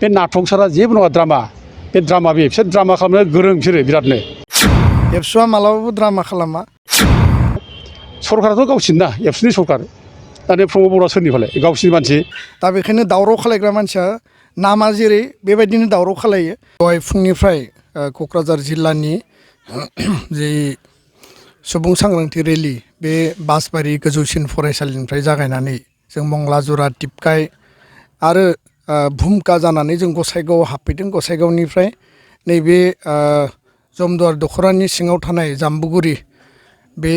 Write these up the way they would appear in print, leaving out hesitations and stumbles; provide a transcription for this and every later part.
बे नाटक सारा जेबो नङा ड्रामा बे ड्रामा बिसोर ड्रामा खालामनो गोरों बिसोरो बिरादनो एबसुआ मालाबाबो ड्रामा खालामा सरकाराथ' गावसिनि ना एबसुनि सरकार दानि प्रमद बर'आ सोरनिफालाय गावसिनि मानसि दा बेखायनो दावराव खालायग्रा मानसिया नामा जेरै बेबायदिनो दावराव खालायो दहाय फुंनिफ्राय क'क्राझार जिल्लानि जि सुबुं सांग्रांथि रेलि बे बासबारि गोजौसिन फरायसालिनिफ्राय जागायनानै जों मंगलाजुरा टिपकाय आरो भुमका जानानै जों गसाइगावआव हाबफैदों गसाइगावनिफ्राय नैबे जमदुवार दख'रानि सिङाव थानाय जाम्बुगुरि बे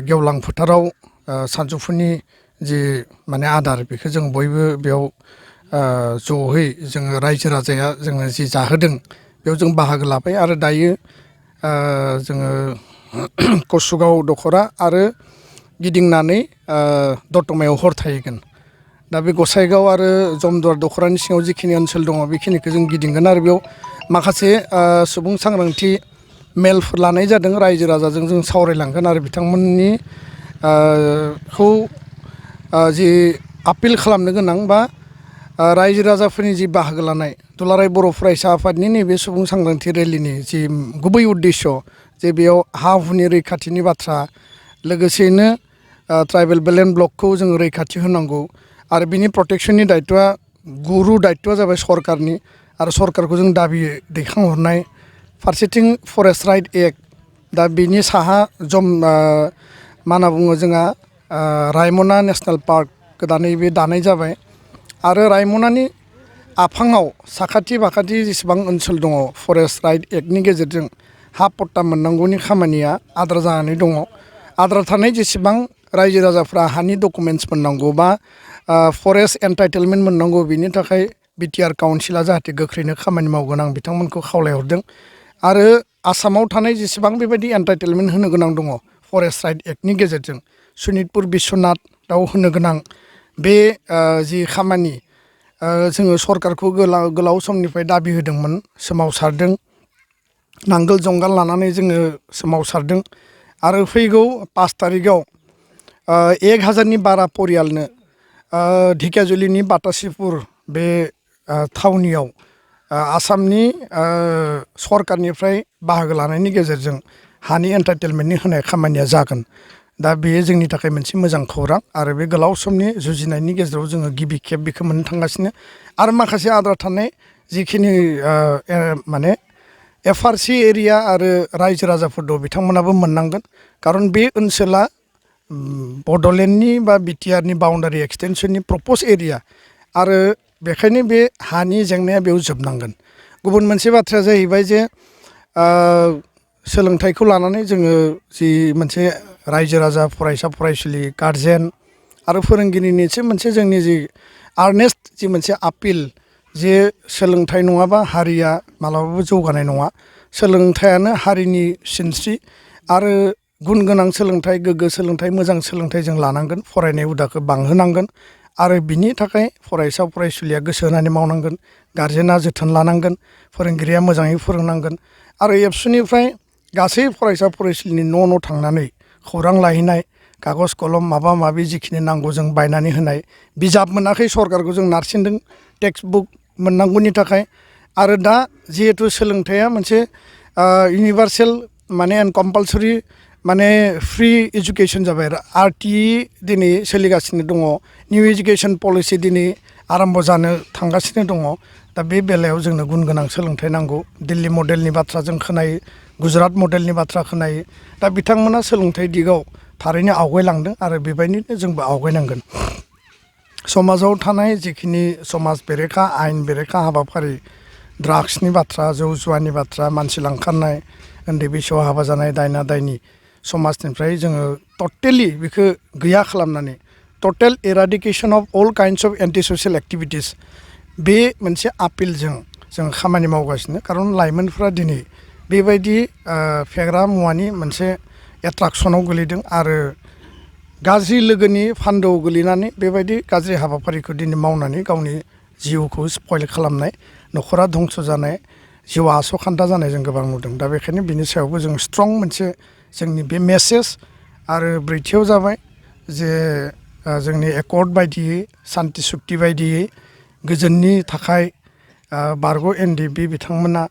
गेवलां फोथाराव सानजौफुनि जि माने आदार बेखौ जों बयबो बेयाव जयै जोङो रायजो राजाया जोङो जि जाहोदों बेयाव जों बाहागो लाबाय आरो दायो जोङो कसुगाव दख'रा आरो गिदिंनानै दतमायाव हर थाहैगोन दा बे गसाइगाव आरो जमदुवार दख'रानि सिङाव जिखिनि ओनसोल दङ बेखिनिखौ जों गिदिंगोन आरो बेयाव माखासे सुबुं सांग्रांथि मेलफोर लानाय जादों रायजो राजाजों जों सावरायलांगोन आरो बिथांमोननि खौ जि आपिल खालामनो गोनां बा रायजो राजाफोरनि जि बाहागो लानाय दुलाराय बर' फरायसा आफादनि नैबे सुबुं सांग्रांथि रेलिनि जि गुबै उद्देश्य जे बेयाव हा हुनि रैखाथिनि बाथ्रा लोगोसेयैनो ट्राइबेल बेल्ट एन्ड ब्लकखौ जोङो रैखाथि होनांगौ आरो बिनि प्रटेक्सननि दायथ'आ गुरु दायथ'आ जाबाय सरकारनि आरो सरकारखौ जों दाबि दैखांहरनाय फारसेथिं फरेस्ट राइट एक्ट दा बिनि साहा मा होनना बुङो जोंहा रायमना नेसनेल पार्क गोदानै बे दानाय जाबाय आरो रायमनानि आफाङाव साखाथि बाखाथि जेसेबां ओनसोल दङ फरेस्ट राइट एक्टनि गेजेरजों हा पट्टा मोननांगौनि खामानिया आद्रा जानानै दङ आद्रा थानाय जेसेबां रायजो राजाफ्रा हानि डकुमेन्टस मोननांगौ बा फरेस्ट एन्टाइटेलमेन्ट मोननांगौ बिनि थाखाय बिटिआर काउन्सिला जाहाथे गोख्रैनो खामानि मावगोन आं बिथांमोनखौ खावलायहरदों आरो आसामाव थानाय जेसेबां बेबायदि एन्टाइटेलमेन्ट होनो गोनां दङ फरेस्ट राइट एक्टनि गेजेरजों सनितपुर बिस्वनाथआव होनो गोनां बे जि खामानि जोङो सरकारखौ गोलाव समनिफ्राय दाबि होदोंमोन सोमावसारदों नांगोल जंगाल लानानै जोङो सोमावसारदों आरो फैगौ 5 तारिखआव 1000नि बारा परियालनो ढेकियाजुलिनि बाटासिपुर बे थावनियाव आसामनि सरकारनिफ्राय बाहागो लानायनि गेजेरजों हानि एन्टाइटेलमेन्टनि होनाय खामानिया जागोन दा बेयो जोंनि थाखाय मोनसे मोजां खौरां आरो बे गोलाव समनि जुजिनायनि गेजेराव जोङो गिबि खेब बेखौ मोननो थांगासिनो आरो माखासे आद्रा थानाय जिखिनि माने एफआरसि एरिया आरो रायजो राजाफोर दं बिथांमोनाबो मोननांगोन खारन बे ओनसोला बड'लेण्डनि बा बिटिआरनि बाउन्डारि एक्सटेनसननि प्रप'ज एरिया आरो बेखायनो बे हानि जेंनाया बेयाव जोबनांगोन गुबुन मोनसे बाथ्राया जाहैबाय जे सोलोंथाइखौ लानानै जोङो जि मोनसे रायजो राजा फरायसा फरायसुलि गारजेन आरो फोरोंगिरिनिसो मोनसे जोंनि जि आर्नेस्ट जि मोनसे आपिल जे सोलोंथाइ नङाबा हारिया मालाबाबो जौगानाय नङा सोलोंथाइयानो हारिनि सिनस्रि आरो गुन गोनां सोलोंथाइ गोग्गो सोलोंथाइ मोजां सोलोंथाइ जों लानांगोन फरायनाय हुदाखौ बांहोनांगोन आरो बिनि थाखाय फरायसा फरायसुलिया गोसो होनानै मावनांगोन गारजेना जोथोन लानांगोन फोरोंगिरिया मोजाङै फोरोंनांगोन आरो एबसुनिफ्राय गासै फरायसा फरायसुलिनि न' थांनानै खौरां लाहैनाय कागज कलम माबा माबि जिखिनि नांगौ जों बायनानै होनाय बिजाब मोनाखै सरकारखौ जों नारसिनदों टेक्स्ट बुक मोननांगौनि थाखाय आरो दा जिहेथु सोलोंथाइया मोनसे इउनिभार्सेल माने एन्ड कम्पालसरि माने फ्रि इडुकेसन जाबाय आरो RTE दिनै सोलिगासिनो दङ निउ इडुकेसन पलिसि दिनै आरम्भ जानो थांगासिनो दङ दा बे बेलायाव जोंनो गुन गोनां सोलोंथाइ नांगौ दिल्ली मडेलनि बाथ्रा जों खोनायो गुजरात मडेलनि बाथ्रा खोनायो दा बिथांमोना सोलोंथाइ दिगाव थारैनो आवगायलांदों आरो बेबायदिनो जोंबो आवगायनांगोन समाजाव थानाय जिखिनि समाज बेरेखा आयेन बेरेखा हाबाफारि ड्राग्सनि बाथ्रा जौ जुवानि बाथ्रा मानसि लांखारनाय उन्दै बैसोआव हाबा जानाय दायना दायनि समाजनिफ्राय जोङो टटेलि बेखौ गैया खालामनानै total eradication of all kinds of anti social activities बे मोनसे आपिलजों जों खामानि मावगासिनो खारन लाइमोनफ्रा दिनै बेबायदि फेग्रा मुवानि मोनसे एट्राकसनाव गोलैदों आरो गाज्रि लोगोनि फान्दोआव गोलैनानै बेबायदि गाज्रि हाबाफारिखौ दिनै मावनानै गावनि जिउखौ स्पइल खालामनाय न'खरा धंस जानाय जिउआ आस'खान्दा जानाय जों गोबां नुदों दा बेखायनो बिनि सायावबो जों स्ट्रं मोनसे जोंनि बे मेसेज आरो ब्रैथियाव जाबाय जे जोंनि एकर्ड बायदियै सान्ति सुक्ति बायदियै गोजोननि थाखाय बारग' एनडिएफबि बिथांमोना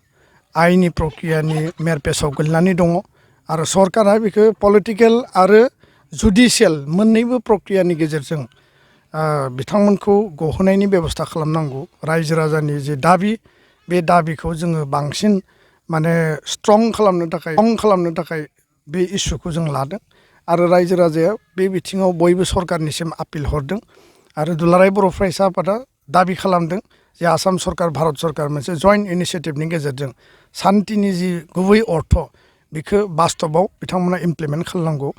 आइनि प्रक्रियानि मेरपेसाव गोलैनानै दङ आरो सरकारा बेखौ पलिटिकेल आरो जुडिशियेल मोननैबो प्रक्रियानि गेजेरजों बिथांमोनखौ गहोनायनि बेबस्था खालामनांगौ रायजो राजानि जे दाबि बे दाबिखौ जोङो बांसिन माने स्ट्रं खालामनो थाखाय बे इस्युखौ जों लादों आरो रायजो राजाया बे बिथिङाव बयबो सरकारनिसिम आपिल हरदों आरो दुलाराय बर' फरायसा आफादा दाबि खालामदों जे आसाम सरकार भारत सरकार मोनसे जइन्ट इनिसियेटिभनि गेजेरजों सान्तिनि जि गुबै अर्थ बेखौ बास्तबाव बिथांमोना इमप्लिमेन्ट खालामनांगौ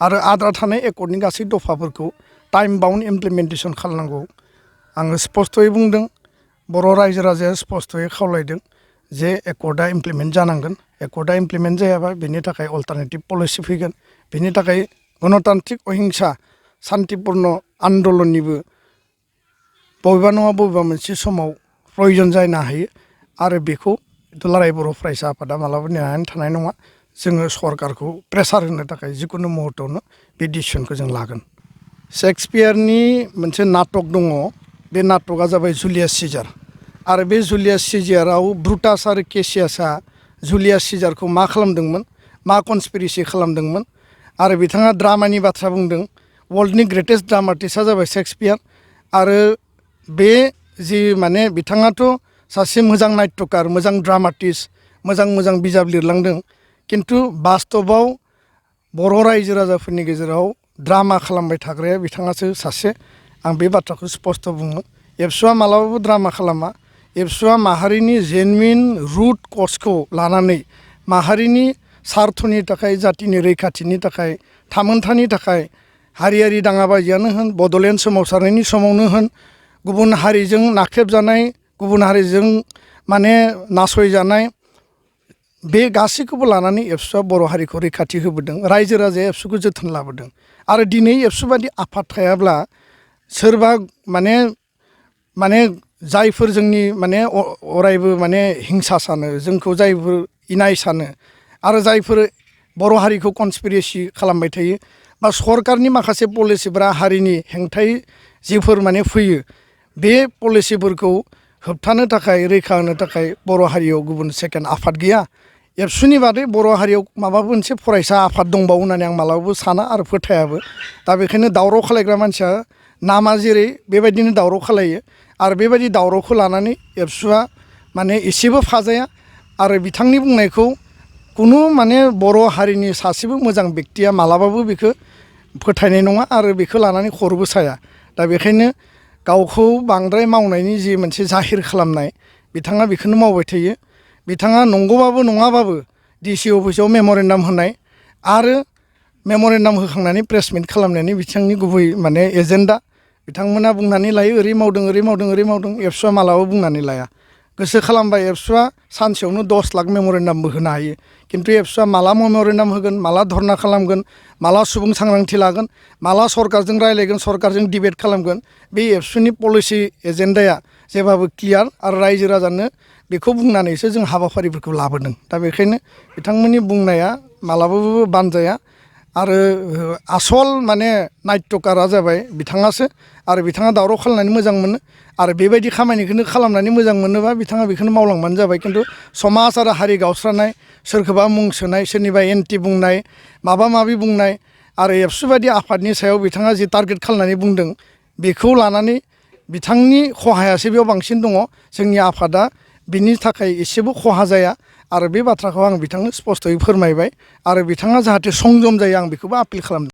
आरो आद्रा थानाय एकर्डनि गासै दफाफोरखौ टाइम बाउन्ड इमप्लिमेन्टेसन खालामनांगौ आङो स्पस्तयै बुंदों बर' रायजो राजाया स्पस्तयै खावलायदों जे एकर्डआ इमप्लिमेन्ट जानांगोन एकर्डआ इमप्लिमेन्ट जायाबा बेनि थाखाय अल्टारनेटिभ पलिसि फैगोन बेनि थाखाय गणतान्त्रिक अहिंसा शान्तिपुर्ण आन्दलननिबो बबेबा नङा बबेबा मोनसे समाव प्रयजन जानो हायो आरो बेखौ दुलाराय बर' फरायसा आफादा मालाबा नेनानै थानाय नङा जोङो सरकारखौ प्रेसार होनो थाखाय जिकुनु मुहुर्तआवनो बे डिसिसनखौ जों लागोन शेक्सपियारनि मोनसे नाटक दङ बे नाटकआ जाबाय जुलियास सिजार आरो बे जुलियास सिजाराव ब्रुटास आरो केसियासआ जुलियास सिजारखौ मा खालामदोंमोन मा कनस्पिरेसि खालामदोंमोन आरो बिथाङा ड्रामानि बाथ्रा बुंदों वर्ल्डनि ग्रेटेस्ट ड्रामाटिस्टआ जाबाय शेक्सपियार आरो बे जि माने बिथाङाथ' सासे मोजां नाट्यकार मोजां ड्रामाटिस्ट मोजां बिजाब लिरलांदों किन्तु बास्तबाव बर' रायजो राजाफोरनि गेजेराव ड्रामा खालामबाय थाग्राया बिथाङासो सासे आं बे बाथ्राखौ स्पस्त बुङो एबसुआ मालाबाबो ड्रामा खालामा एबसुआ माहारिनि जेनुइन रुट कजखौ लानानै माहारिनि सार्थनि थाखाय जातिनि रैखाथिनि थाखाय थामोन्थानि थाखाय हारियारि दाङाबाजियानो होन बड'लेण्ड सोमावसारनायनि समावनो होन गुबुन हारिजों नाख्रेबजानाय गुबुन हारिजों माने नासयजानाय बे गासैखौबो लानानै एबसुआ बर' हारिखौ रैखाथि होबोदों रायजो राजाया एबसुखौ जोथोन लाबोदों आरो दिनै एबसु बादि आफाद थायाब्ला सोरबा माने जायफोर जोंनि माने अरायबो माने हिंसा सानो जोंखौ जायफोर इनाय सानो आरो जायफोर बर' हारिखौ कनस्पिरेसि खालामबाय थायो बा सरकारनि माखासे पलिसिफोरा हारिनि हेंथायै जिफोर माने फैयो बे पलिसिफोरखौ होबथानो थाखाय रैखा होनो थाखाय बर' हारियाव गुबुन सेकेन्ड आफाद गैया एबसुनि बादै बर' हारियाव माबा मोनसे फरायसा आफाद दंबावो होननानै आं मालाबाबो साना आरो फोथायाबो दा बेखायनो दावराव खालायग्रा मानसिया नामा जेरै बेबायदिनो दावराव खालायो आरो बेबायदि दावरावखौ लानानै एबसुआ माने एसेबो फाजाया आरो बिथांनि बुंनायखौ कुनु माने बर' हारिनि सासेबो मोजां बेक्तिया मालाबाबो बेखौ फोथायनाय नङा आरो बेखौ लानानै खर'बो साया दा बेखायनो गावखौ बांद्राय मावनायनि जि मोनसे जाहिर खालामनाय बिथाङा बेखौनो मावबाय थायो बिथाङा नंगौबाबो नङाबाबो डिसि अफिसाव मेम'रेन्डाम होनाय आरो मेम'रेन्डाम होखांनानै प्रेस मिट खालामनायनि बिथांनि गुबै माने एजेन्डा बिथांमोना बुंनानै लायो ओरै मावदों एबसुआ मालाबाबो बुंनानै लाया गोसो खालामबा एबसुआ सानसेयावनो 10 लाख मेम'रेन्डामबो होनो हायो किन्तु एबसुआ माला मेम'रेन्डाम होगोन माला धरना खालामगोन माला सुबुं सांग्रांथि लागोन माला सरकारजों रायलायगोन सरकारजों डिबेट खालामगोन बे एबसुनि पलिसि एजेन्डाया जेबाबो क्लियार आरो रायजो राजानो बेखौ बुंनानैसो जों हाबाफारिफोरखौ लाबोदों दा बेखायनो बिथांमोननि बुंनाया मालाबाबो बानजाया आरो आसल माने नाट्यकारा जाबाय बिथाङासो आरो बिथाङा दावराव खालामनानै मोजां मोनो आरो बेबायदि खामानिखौनो खालामनानै मोजां मोनोबा बिथाङा बेखौनो मावलांबानो जाबाय किन्तु समाज आरो हारि गावस्रानाय सोरखौबा मुं सोनाय सोरनिबा एन्टि बुंनाय माबा माबि बुंनाय आरो एबसु बायदि आफादनि सायाव बिथाङा जि टारगेट खालामनानै बुंदों बेखौ लानानै बिथांनि खहायासो बेयाव बांसिन दङ जोंनि आफादा बिनि थाखाय एसेबो खहा जाया आरो बे बाथ्राखौ आं बिथांनो स्पस्तयै फोरमायबाय आरो बिथाङा जाहाथे संजम जायो आं बेखौबो आपिल खालामदों।